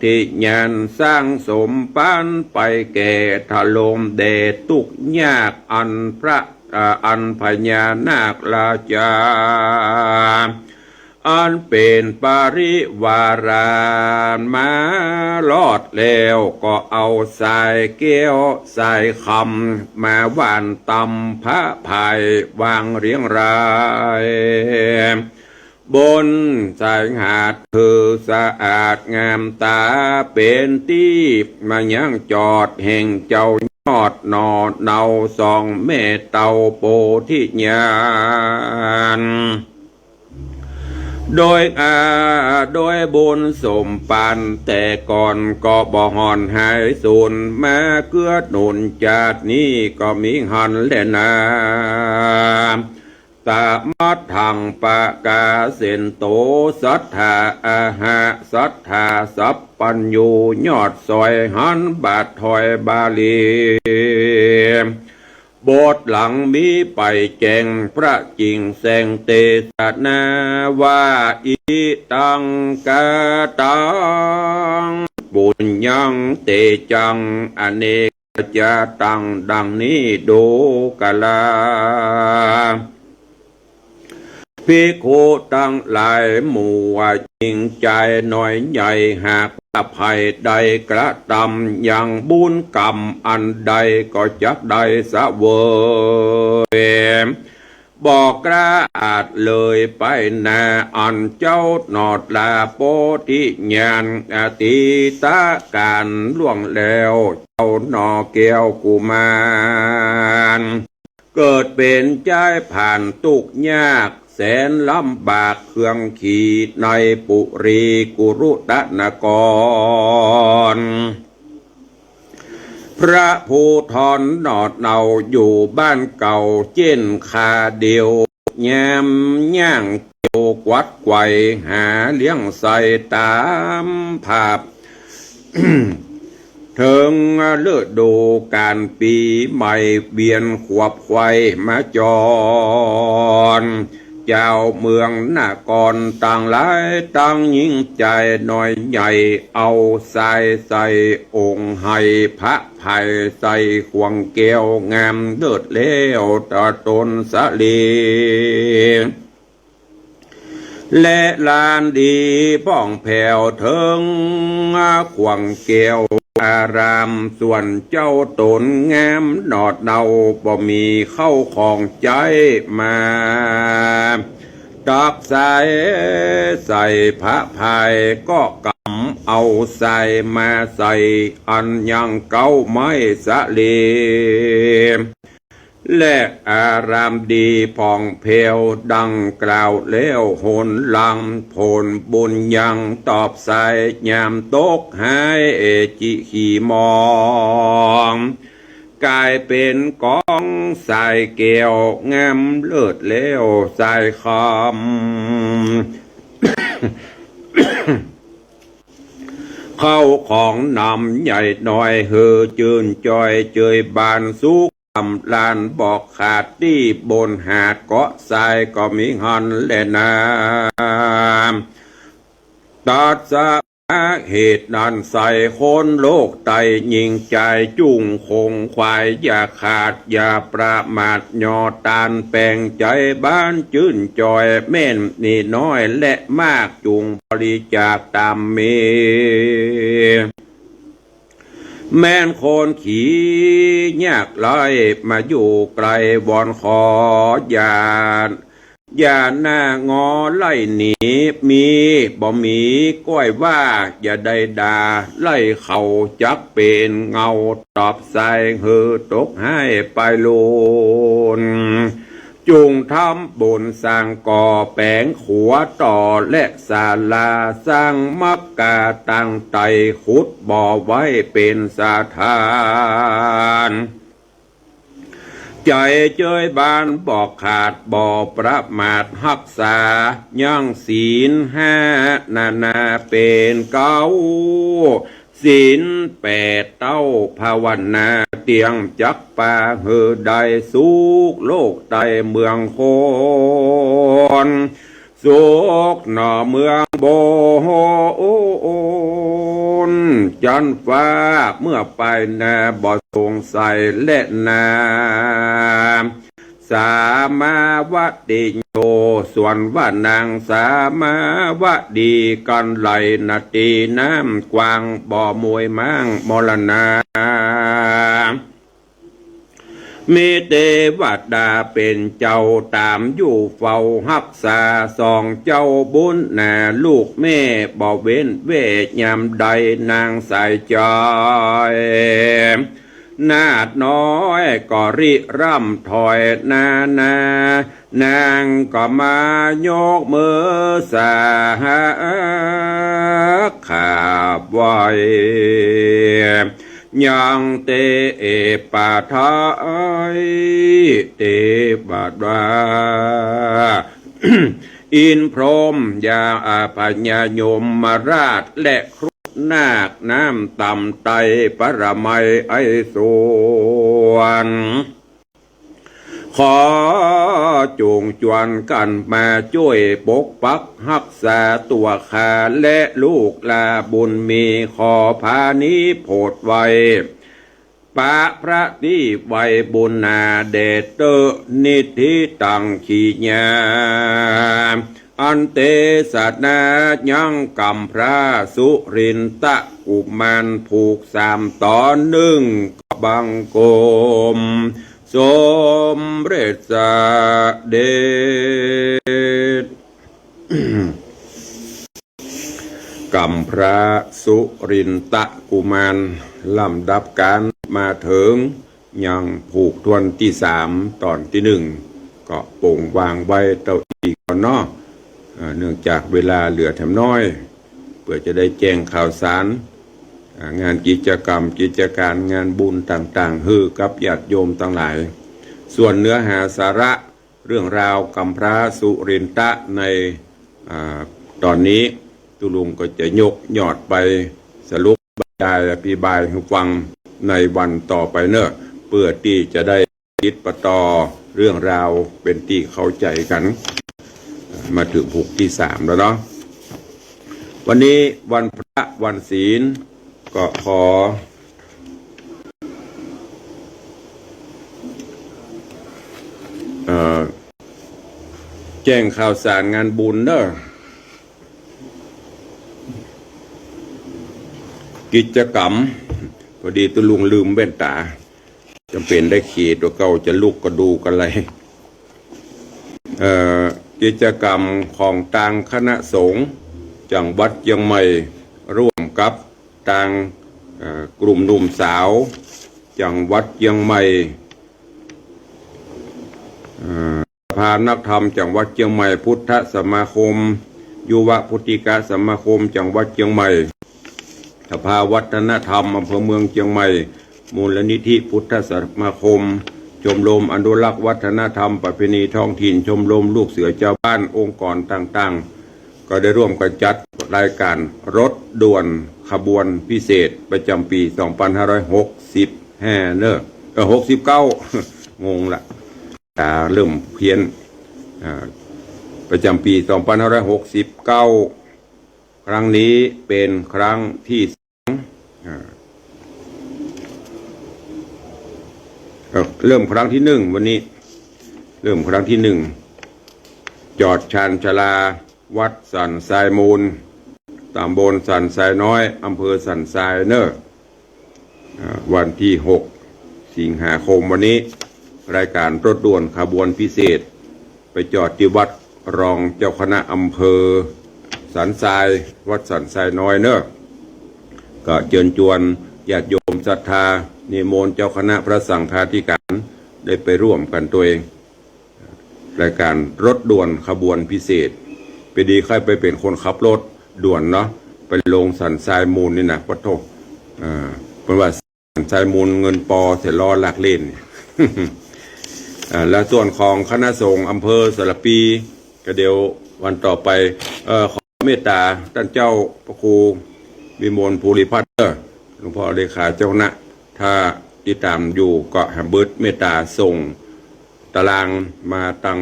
ธิญาณ สร้างสมปันไปแก่ทะลมแดดตุ๊กข์ยาก อันพระ อ่า อันพญานาคราชา อันเป๋นปริวารา มารอดแล้วก็เอาสายแก้วสายคำ มาหว่านตำพระพายวางเรียงราย บนสายหาดคือสะอาดงามต๋า เป๋นตี้มายังจอดแห่งเจ้ายอดหน่อเนาสองแม่เต้าโปธิญาณ โดย อ่า โดยบุญสมปันแต่ก่อนก็บ่ห่อนหายสูญ มาเกื้อหนุนจาตินี้ก็มีหันแลนา ตะมัทธังปะกาเสนโต สัตถาอาหะ สัตถาสัพพัญญู ยอดสอยหันบาทถอยบาลี บทหลังมีไปแจ้งพระจิ่งแสงเตสนาว่า อิตังกะตัง ปุญญัง เตจัง อเนก จาตัง ดังนี้ดูกรา ภิกขุตังหลายหมู่ว่า ญิงจายน้อยใหญ่ หากว่าใผได้กระตำยังบุญกรรมอันใดก็จักได้เสวย บ่กล้าอาจเลยไปนา อันเจ้าหน่อลาโปธิญาณ อตีตกาลล่วงแล้ว เจ้าหน่อแก้วกุมาร เกิดเป๋นจายผ่านตุ๊กข์ยากแสนลำบากเคืองขีในปุรีกุรุตนคร พระภูธรหน่อเนาอยู่บ้านเก่าเจ๊นคาเดียว ยามย่างเกี่ยวกวัดไขว่หาเลี้ยงไส้ต๋ามภาพ เถิงฤดูก๋านปี๋ใหม่เวียนขวบไขว่มาจร เจ้าเมืองนครตังหลายตังหญิงใจ๋น้อยใหญ่ เอาทรายใส่องค์ไห้พระไพร่ใส่ข่วงแก้วงามเลิศแล้วต๋อต๋นสะเล และลานดีผ่องแผ้วเถิงข่วงแก้วอาราม ส่วนเจ้าต๋นงามหนอดเนา บ่มีเข้าของใจ๊มา ตักทรายใส่พระไพร่ก็กำเอาทรายมาใส่อันยังเก๊าไม้สะเล และอารามดีผ่องแผ้วดังกล่าวแล้วหนหลัง ผลบุญยังตอบสายยามตกหายเอจิขี่มอง ก๋ายเป๋นกองทรายแก้วงามเลิศแล้วทรายคำ เข้าของนำใหญ่น้อยหื้อจื้นจ่อยเจยบานสุข สำราญบ่ขาดตี้บนหาดเกาะทรายก็มีหั้นแลนา ตัสสะ เหตุนั้นไส้คนโลกใต้หญิงจายจุ่งคงขวายอย่าขาดอย่าประมาท หย่อตานแป๋งใจ๋บานจื้นจ่อย แม่นมีน้อยและมากจุ่งบริจาคต๋ามมี แม่นคนขี้ยากไร้มาอยู่ไกลวอนขออย่า อย่าหน้างอไล่หนี มีบ่มีก้อยว่าอย่าได้ด่า ไล่เขาจักเป๋นเงาตอบทรายหื้อตกหายไปลูน จุ่งทำบุญสร้างก่อแป๋งขัวต่อและศาลา สร้างมักกาตั้งไต้ขุดบ่อไว้เป๋นสถาน ใจ๋เจยบานบ่ขาดบ่ประมาทฮักษายังศีลห้านานาเป๋นเก๊า ศีลแปดเต้าภาวนาเตียงจักปาหื้อได้สุขโลกใต้เมืองคน สุขหน่อเมืองบนจั๊นฟ้าเมื่อไปนาบ่สงสัยและนา สามาวติโย ส่วนว่านางสามาวดีกั๋นไหลนาตีน้ำกว้างบ่มวยม้างมรณา มีเตวดาเป๋นเจ้าต๋ามอยู่เฝ้าฮักษาสองเจ้าบุญนาลูกแม่บ่เว้นเว้ยยามใดนางสายจอย นาฏน้อยก็ริร่ำถอยนานา นางก็มายกมือสาขาบไหว้ ยังเตปะไทยเตวดา อินพรหมยาพญายมราชและครุฑนาคน้ำต่ำไตรปรมัยไอสวร ขอจุ่งจวนกั๋นมาจ้วยปกปักฮักษาตั๋วข้าและลูกหล้าบุญมี ขอผานี้โผดไว้ ปะพระตี้ไว้บุญนาแด่เต๊อะ นิธิตังขีญา อันเตสนายังกำพร้าสุรินทะกุมารผูกสามต๋อนนึ่ง ก็บังคมสมเร็จเสด็จ กำพร้าสุรินทะกุมาร ลำดับก๋านมาเถิงยังผูกถ้วนตี้สามต๋อนตี้นึ่ง ก็ปงวางไว้เต้าอี้ก่อนเนาะ อ่า เนื่องจากเวลาเหลือแถมน้อย เปื้อจะได้แจ้งข่าวสาร อ่า งานกิจกรรมกิจก๋านงานบุญต่างๆ หื้อกับญาติโยมตังหลาย ส่วนเนื้อหาสาระ เรื่องราวกำพร้าสุรินทะใน อ่า ต๋อนนี้ตุ๊ลุงก็จะยกยอดไปสรุปบรรยายอภิบายหื้อฟังในวันต่อไปเน่อ เปื้อตี้จะได้ติดปะต่อเรื่องราวเป๋นตี้เข้าใจ๋กั๋น มาเถิงผูกตี้สามแล้วเนาะ วันนี้วันพระวันศีล ก็ขอ เอ่อ แจ้งข่าวสารงานบุญเนาะ กิจกรรม พอดีตุ๊ลุงลืมแว่นต๋า จ๋ำเป๋นได้เขยตั๋วเก่า จะลุกก็ดูกันเลย เอ่อ กิจกรรมของตางคณะสงฆ์จังหวัดเจียงใหม่ ร่วมกับตาง เอ่อ กลุ่มหนุ่มสาวจังหวัดเจียงใหม่ เอ่อ สภานักธรรมจังหวัดเจียงใหม่ พุทธสมาคม ยุวพุทธิกสมาคมจังหวัดเจียงใหม่ สภาวัฒนธรรมอำเภอเมืองเจียงใหม่ มูลนิธิพุทธสมาคม ชมรมอนุรักษ์วัฒนธรรมประเพณีท้องถิ่น ชมรมลูกเสือชาวบ้าน องค์กรต่างๆ ก็ได้ร่วมกันจัดรายการรถด่วนขบวนพิเศษประจ๋ำปี๋ สองปันห้าร้อยหกสิบห้า เนอะ เออ หกสิบเก้า งงละ ต๋าเริ่มเพี้ยน อ่า ประจ๋ำปี๋ สองปันห้าร้อยหกสิบเก้า ครั้งนี้เป๋นครั้งตี้สอง อ่า เอ่อ เริ่มครั้งตี้หนึ่ง วันนี้ เริ่มครั้งตี้หนึ่ง จอดชานชาลาวัดสันทรายมูล ตำบลสันทรายน้อย อำเภอสันทรายเนอะ อ่า วันตี้หก สิงหาคม วันนี้ รายการรถด่วนขบวนพิเศษ ไปจอดตี้วัดรองเจ้าคณะอำเภอสันทราย วัดสันทรายน้อยเนอะ ก็เจิญจวนญาติโยมศรัทธา นิมนต์เจ้าคณะพระสังฆาธิการได้ไปร่วมกั๋นตวย รายการรถด่วนขบวนพิเศษ พอดีใค่ไปเป๋นคนขับรถด่วนเนาะ ไปลงสันทรายมูลนี่นะ ปะโธ่ อ่า เปิ้นว่าสันทรายมูลเงินปอเสียล้อลากเล่น อ่า และส่วนของคณะสงฆ์อำเภอสารภี ก็เดี๋ยววันต่อไป เอ่อ ขอเมตต๋าต้านเจ้าพระครูวิมลภูริพัฒน์เนอะ หลวงพ่อเลขาเจ้าคณะ ถ้าติดต๋ามอยู่ก็หื้อเมตต๋าส่งตารางมาตัง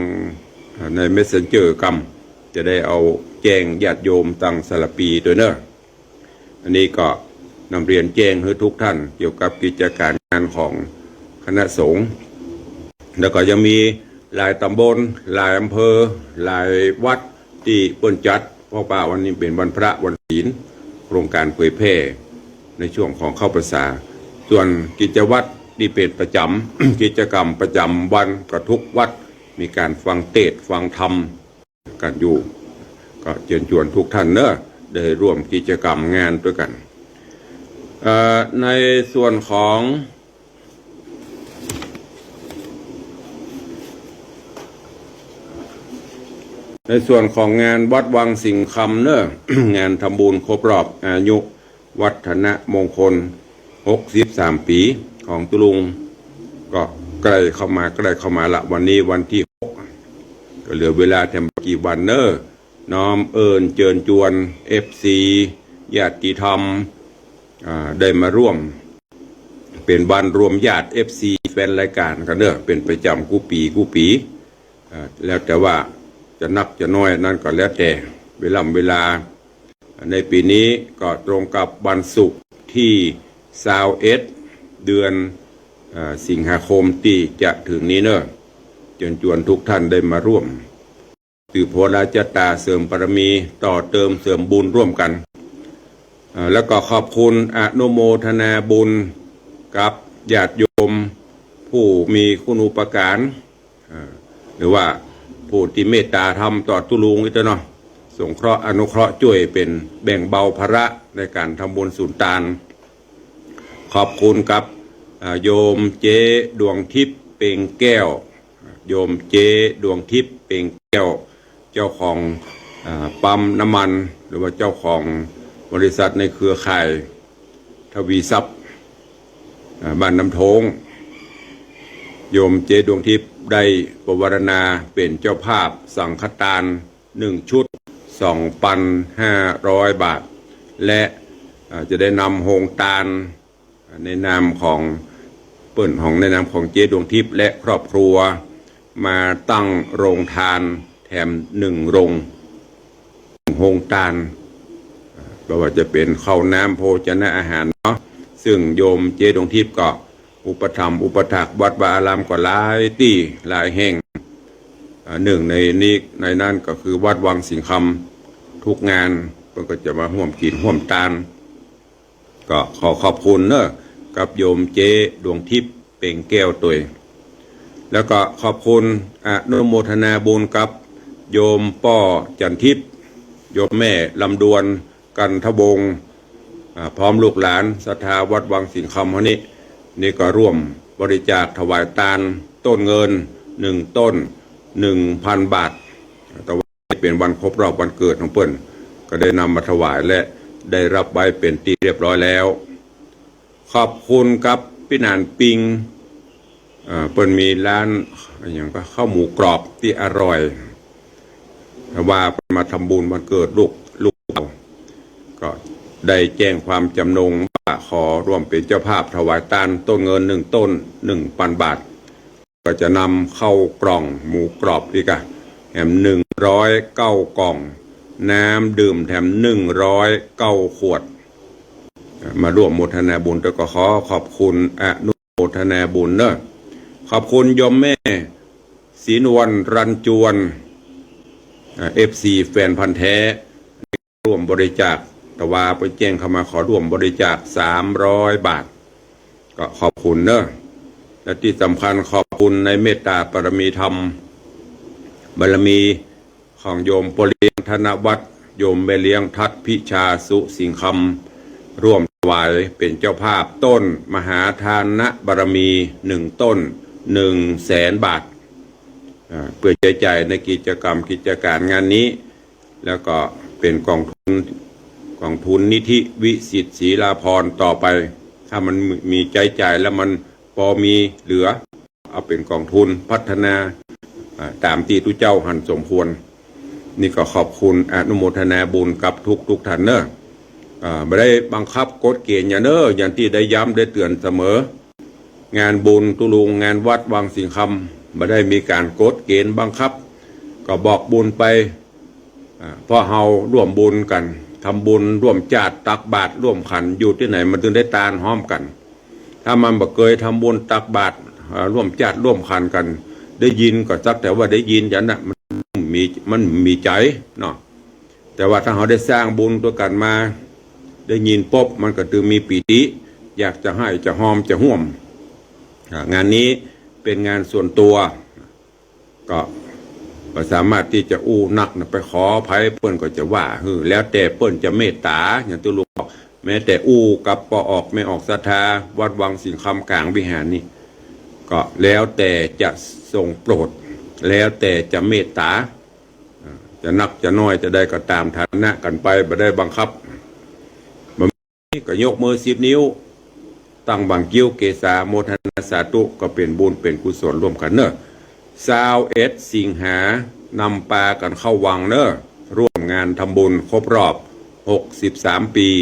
เอ่อ ในเมสเซนเจอร์กำ จะได้เอาแจ้งญาติโยมตังสารภีตวยเนอะ อันนี้ก็นำเรียนแจ้งหื้อทุกท่านเกี่ยวกับกิจการงานของคณะสงฆ์ แล้วก็ยังมีหลายตำบล หลายอำเภอ หลายวัดตี้เปิ้นจัด เพราะว่าวันนี้เป๋นวันพระวันศีล โครงการเผยแผ่ในช่วงของเข้าพรรษา ส่วนกิจวัตรตี้เป๋นประจ๋ำ กิจกรรมประจ๋ำวันก็ทุกวัดมีก๋านฟังเตสน์ฟังธรรม กั๋นอยู่ ก็เจิญจวนทุกท่านเนอะ ได้ร่วมกิจกรรมงานตวยกั๋น เอ่อ ในส่วนของ ในส่วนของงานวัดวังสิงห์คำเนอะ งานทำบุญครบรอบอายุ วัฒนมงคล หกสิบสามปี๋ของตุ๊ลุง ก็ใก้เข้ามา ใก้เข้ามาละ วันนี้วันตี้หก ก็เหลือเวลาแถมบ่กี่วันเนอะ น้อมเอิญเจิญจวน เอฟซี ญาติธรรม อ่า ได้มาร่วม เป๋นวันรวมญาติ เอฟซี แฟนรายก๋านกั๋นเนอะ เป๋นประจ๋ำกู้ปี๋กู้ปี๋ อ่า แล้วแต่ว่าจะนักจะน้อยนั้นก็แล้วแต่เวล่ำเวลา ในปี๋นี้ก็ตรงกับวันศุกร์ตี้ซาวเอ็ด เดือน เอ่อ สิงหาคมตี้จะเถิงนี้เนอะ เจิญจวนทุกท่านได้มาร่วม สืบโหราชะต๋า เสริมบารมี ต่อเติมเสริมบุญร่วมกั๋น เอ่อ แล้วก็ขอบคุณอนุโมทนาบุญกับญาติโยมผู้มีคุณูปการ อ่า หรือว่าผู้ตี้เมตต๋าธรรมต่อตุ๊ลุงอี้เนาะ สงเคราะห์อนุเคราะห์จ้วยเป๋นแบ่งเบาภาระในก๋านทำบุญสุนตาน ขอบคุณกับ อ่า โยมเจ๊ดวงทิพย์เปล่งแก้ว โยมเจ๊ดวงทิพย์เปล่งแก้ว เจ้าของ อ่า ปั๊มน้ำมัน หรือว่าเจ้าของบริษัทในเครือข่ายทวีทรัพย์ อ่า บ้านน้ำโท้ง โยมเจ๊ดวงทิพย์ได้ปวารณาเป๋นเจ้าภาพสังฆตานหนึ่งชุด สองปันห้าร้อยบาท และ อ่า จะได้นำโฮงตาน ในนามของเปิ้น ของในนามของเจ๊ดวงทิพย์และครอบครัว มาตั้งโฮงตาน แถมหนึ่งโรง โฮงตาน บ่ว่าจะเป๋นข้าวน้ำโภชนะอาหารเนาะ ซึ่งโยมเจ๊ดวงทิพย์ก็อุปถัมภ์อุปถากวัดวาอารามก็หลายตี้หลายแห่ง อ่า นึ่งในนี้ ในนั้นก็คือวัดวังสิงห์คำ กู้งานเปิ้นก็จะมาฮ่วมกิ๋นฮ่วมตาน ก็ขอขอบคุณเนาะ กับโยมเจ๊ดวงทิพย์ เปล่งแก้วตวย แล้วก็ขอบคุณอนุโมทนาบุญกับโยมป้อจันทิพย์ โยมแม่ลำดวน กันทวงศ์ อ่า พร้อมลูกหลานศรัทธาวัดวังสิงห์คำเฮานี้ นี่ก็ร่วมบริจาคถวายตานต้นเงินหนึ่งต้น หนึ่งพันบาท แต่ว่าเป๋นวันครบรอบวันเกิดของเปิ้น ก็ได้นำมาถวายและได้ฮับไว้เป๋นตี้เรียบร้อยแล้ว ขอบคุณกับปี้หนานปิง เอ่อ เปิ้นมีร้านอะหยังก็ข้าวหมูกรอบตี้อร่อย แต่ว่าเปิ้นมาทำบุญวันเกิดลูก ลูกสาว ก็ได้แจ้งความจำนงว่าขอร่วมเป๋นเจ้าภาพถวายตานต้นเงินหนึ่งต้น หนึ่งพันบาท ก็จะนำข้าวกล่องหมูกรอบอีกอะ แถมหนึ่งร้อยเก้ากล่อง น้ำดื่มแถมหนึ่งร้อยเก้าขวด มาร่วมโมทนาบุญ แล้วก็ขอขอบคุณอนุโมทนาบุญเนาะ ขอบคุณโยมแม่ศรีนวลรันจวน อ่า เอฟซี แฟนพันธุ์แท้ ร่วมบริจาค แต่ว่าเปิ้นแจ้งเข้ามาขอร่วมบริจาคสามร้อยบาท ก็ขอบคุณเนาะ และตี้สำคัญขอบคุณในเมตตาบารมีธรรม บารมีของโยมป้อเลี้ยงธนวัฒน์ โยมแม่เลี้ยงทัดพิชาสุสิงห์คำ ร่วมถวายเป๋นเจ้าภาพต้นมหาทานบารมีหนึ่งต้น หนึ่งแสนบาท อ่า เปื้อใจ๊จ่ายในกิจกรรมกิจก๋านงานนี้ แล้วก็เป๋นก๋องทุน ก๋องทุนนิธิวิสิทธิ์ศรีลาภรณ์ต่อไป ถ้ามันมีใจ๊จ่ายแล้วมันปอมีเหลือ เอาเป๋นก๋องทุนพัฒนา อ่า ต๋ามตี้ตุ๊เจ้าหันสมควร นี่ก็ขอบคุณอนุโมทนาบุญกับทุกๆ ท่านเนาะ อ่า บ่ได้บังคับกฎเก๋ณฑ์หยังเนาะ อย่างตี้ได้ย้ำได้เตื๋อนเสมอ งานบุญตุ๊ลุงงานวัดวังสิงห์คำ บ่ได้มีก๋านกฎเก๋ณฑ์บังคับ ก็บอกบุญไป อ่า เพราะเฮาร่วมบุญกั๋น ทำบุญร่วมจ้าด ตักบาตรร่วมขัน อยู่ตี้ไหนมันตึงได้ตานฮ้อมกั๋น ถ้ามันบ่เกยทำบุญตักบาตร อ่า ร่วมจ้าดร่วมขันกั๋น ได้ยินก็สักแต่ว่าได้ยินอย่างนั้นน่ะ มันมี มันมีใจ๋เนาะ แต่ว่าถ้าเฮาได้สร้างบุญตวยกั๋นมา ได้ยินปุ๊บมันก็ตึงมีปีติ อยากจะให้จะฮอมจะฮ่วม อ่า งานนี้เป๋นงานส่วนตัว ก็ ก็สามารถตี้จะอู้นักนะ ไปขอใผเปิ้นก็จะว่า หื้อ แล้วแต่เปิ้นจะเมตต๋า อย่างตุ๊ลุงบอก แม้แต่อู้กับป้อออกแม่ออกศรัทธา วัดวังสิงห์คำก๋างวิหารนี่ ก็แล้วแต่จะทรงโปรด แล้วแต่จะเมตต๋า อ่า จะนักจะน้อยจะใดก็ต๋ามฐานะกั๋นไป บ่ได้บังคับ นี่ก็ยกมือสิบนิ้ว ตั้งบ่างกิ้วเกศา โมทนาสาธุ ก็เป๋นบุญเป๋นกุศลร่วมกั๋นเนาะ ซาวเอ็ดสิงหา นำปากั๋นเข้าวังเนาะ ร่วมงานทำบุญครบรอบหกสิบสามปี๋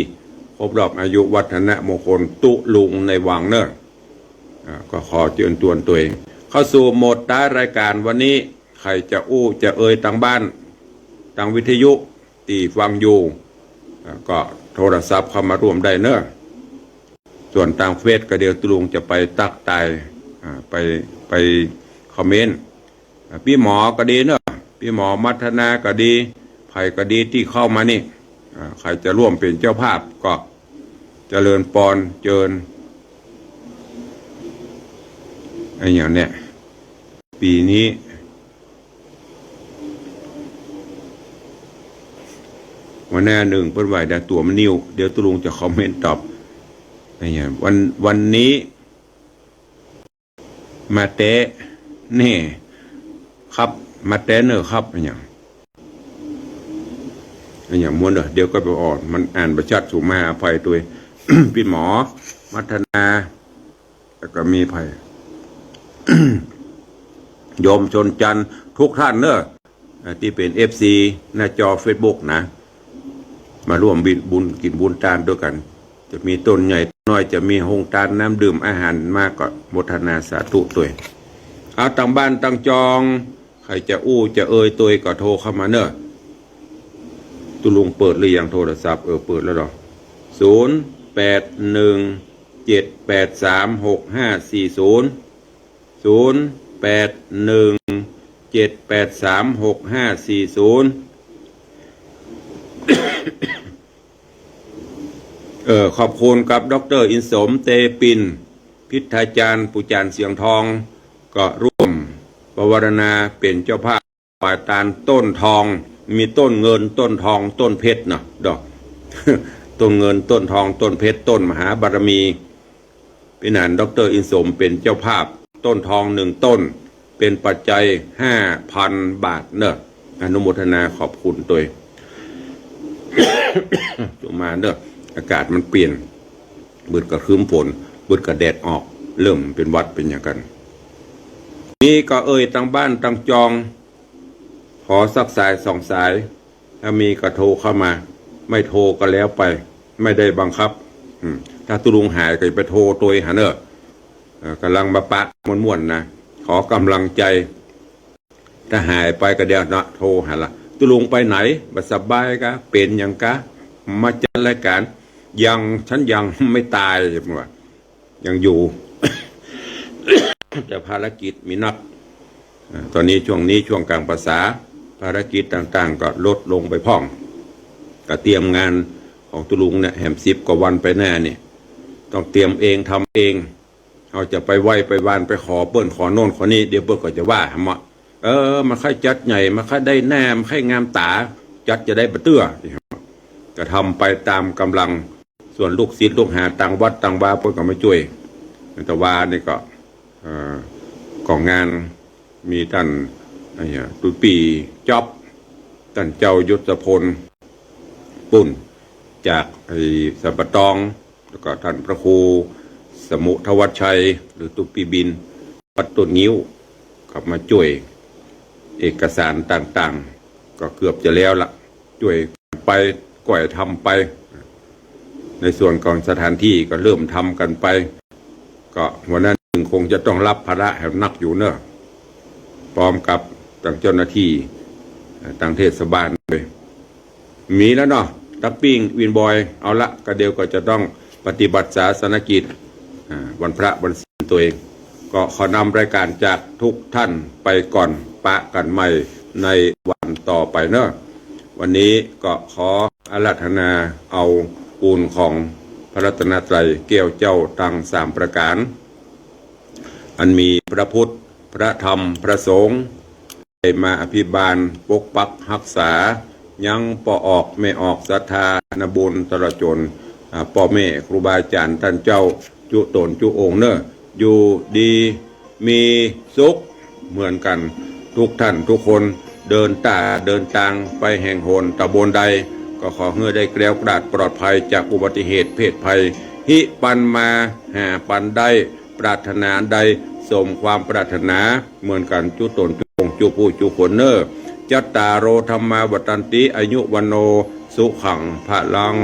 ครบรอบอายุวัฒนมงคลตุ๊ลุงในวังเนาะ อ่า ก็ขอเจิญจวนตวย เข้าสู่โหมดต๊ายรายก๋านวันนี้ ใผจะอู้จะเอ่ยตางบ้าน ตางวิทยุ ตี้ฟังอยู่ อ่า ก็โทรศัพท์เข้ามาร่วมได้เนาะ ส่วนตางเฟซก็เดี๋ยวตุ๊ลุงจะไปตั๊กตาย อ่า ไป ไปคอมเมนต์ อ่า ปี้หมอก็ดีเนาะ ปี้หมอมัทนาก็ดี ใผก็ดีตี้เข้ามานี่ อ่า ใผจะร่วมเป๋นเจ้าภาพก็เจริญปอนเจิญ อะหยังเนี่ย ปี๋นี้ หัวหน้านึ่งเปิ้นไหว้ดาตั๋วมันนิ่ว เดี๋ยวตุ๊ลุงจะคอมเมนต์ตอบ อะหยัง วัน วันนี้ มาแต๊แน่ครับ มาแต๊เน่อครับ อะหยัง อะหยังม้วนเด้อ เดี๋ยวก็ไปอ่อน มันอ่านบ่ชัด สูมาอภัยตวย ปี้หมอ มัทนา แล้วก็มีใผ โยมชนจันทร์ทุกท่านเนาะ อ่า ตี้เป๋นเอฟซี หน้าจอเฟซบุ๊กนะ มาร่วมบินบุญกิ๋นบุญตานตวยกั๋น จะมีต้นใหญ่ต้นน้อย จะมีโฮงตานน้ำดื่มอาหารมาก็โมทนาสาธุตวย เอาตางบ้านตางจอง ใผจะอู้จะเอ่ยตวยก็โทรเข้ามาเน่อ ตุ๊ลุงเปิดหรือยังโทรศัพท์ เออ เปิดแล้วเหรอ ศูนย์แปดหนึ่งเจ็ดแปดสามหกห้าสี่ศูนย์ ศูนย์แปดหนึ่งเจ็ดแปดสามหกห้าสี่ศูนย์ เออ ขอบคุณกับด็อกเตอร์อินสม เตปิน พิทยาจารย์ ปู่จ๋ารย์เสียงทอง ก็ร่วมปวารณาเป๋นเจ้าภาพ ฝ่ายตานต้นทอง มีต้นเงิน ต้นทอง ต้นเพชรเนาะ ดอก ต้นเงิน ต้นทอง ต้นเพชร ต้นมหาบารมี ปี้หนานด็อกเตอร์อินสมเป๋นเจ้าภาพ ต้นทองหนึ่งต้น เป๋นปัจจัยห้าพันบาทเน่อ อนุโมทนาขอบคุณตวย จุมาเน่อ อากาศมันเปลี่ยน บึดก็ครึ้มฝน บึดก็แดดออก เริ่มเป๋นหวัดเป๋นหยังกั๋น มีก็เอ่ยตังบ้านตังจอง ขอสักสายสองสาย ถ้ามีก็โทรเข้ามา ไม่โทรก็แล้วไป ไม่ได้บังคับ อืม ถ้าตุ๊ลุงหายก็อย่าไปโทรตวยหันเน่อ เอ่อ ก่ำลังมาปะม่วนๆ นะ ขอก๋ำลังใจ๋ ถ้าหายไปก็เดี๋ยวเนาะ โทรหาละ ตุ๊ลุงไปไหน บ่สบายกา เป๋นหยังกา มาจัดรายก๋าน ยัง ฉันยังไม่ตาย ว่า ยังอยู่ แต่ภารกิจมีนัก อ่า ต๋อนนี้ช่วงนี้ช่วงก๋างพรรษา ภารกิจต่างๆ ก็ลดลงไปพ่อง ก็เตรียมงานของตุ๊ลุงเนี่ย แหมสิบกว่าวันไปหน้านี่ ต้องเตรียมเองทำเอง เฮาจะไปไหว้ไปวานไปขอเปิ้นขอโน่นขอนี่ เดี๋ยวเปิ้นก็จะว่าหาเฮา เออ มันใค่จัดใหญ่ มันใค่ได้หน้า มันใค่งามต๋า จัดจะได้บ่เตื้อ ก็ทำไปต๋ามก๋ำลัง ส่วนลูกศิษย์ลูกหาตางวัดตางวาเปิ้นก็มาจ้วย แต่วานี่ก็ เอ่อ ก่องานมีต้าน ไอ้เหีย ตุ๊ปี้จ๊อบ ต้านเจ้ายศพล ปุ้น จากไอ้สันป่าตอง แล้วก็ต้านพระครูสมุทวัชชัย หรือตุ๊ปี้บิน วัดต้นงิ้ว ก็มาจ้วยเอกสารต่างๆ ก็เกือบจะแล้วละ จ้วยไป ก้อยทำไป ในส่วนของสถานที่ก็เริ่มทำกั๋นไป ก็หัวหน้าหนึ่งคงจะต้องรับภาระแหมนักอยู่เน่อ พร้อมกับตางเจ้าหน้าที่ เอ่อ ตางเทศบาลด้วย มีแล้วเนาะ ตั๊กปิ้ง วินบอย เอาละ ก็เดี๋ยวก็จะต้องปฏิบัติศาสนกิจ อ่า วันพระวันศีลตวย ก็ขอนำรายก๋านจากทุกท่านไปก่อน ปะกั๋นใหม่ในวันต่อไปเน่อ วันนี้ก็ขออาราธนาเอาปูนของพระรัตนตรัยแก้วเจ้าตังสามประก๋าน อันมีพระพุทธ พระธรรม พระสงฆ์ ได้มาอภิบาลปกปักฮักษา ยังป้อออกแม่ออกศรัทธา นาบุญตลอดจ๋น อ่า ป้อแม่ครูบาอาจ๋ารย์ต้านเจ้า จุ๊ต๋นจุ๊องค์เน่อ อยู่ดีมีสุขเหมือนกั๋นทุกท่านทุกคน เดินต๋าเดินตางไปแห่งหนต๋ำบลใด ก็ขอหื้อได้แคล้วคลาดปลอดภัยจากอุบัติเหตุเพศภัย หิปันมาหาปันได้ ปรารถนาอันใดสมความปรารถนาเหมือนกั๋นจุ๊ต๋นจุ๊องค์ จุ๊ผู้จุ๊คนเน่อ จัตตาโร ธัมมา วัฑฒันติ อายุ วัณโณ สุขัง พลัง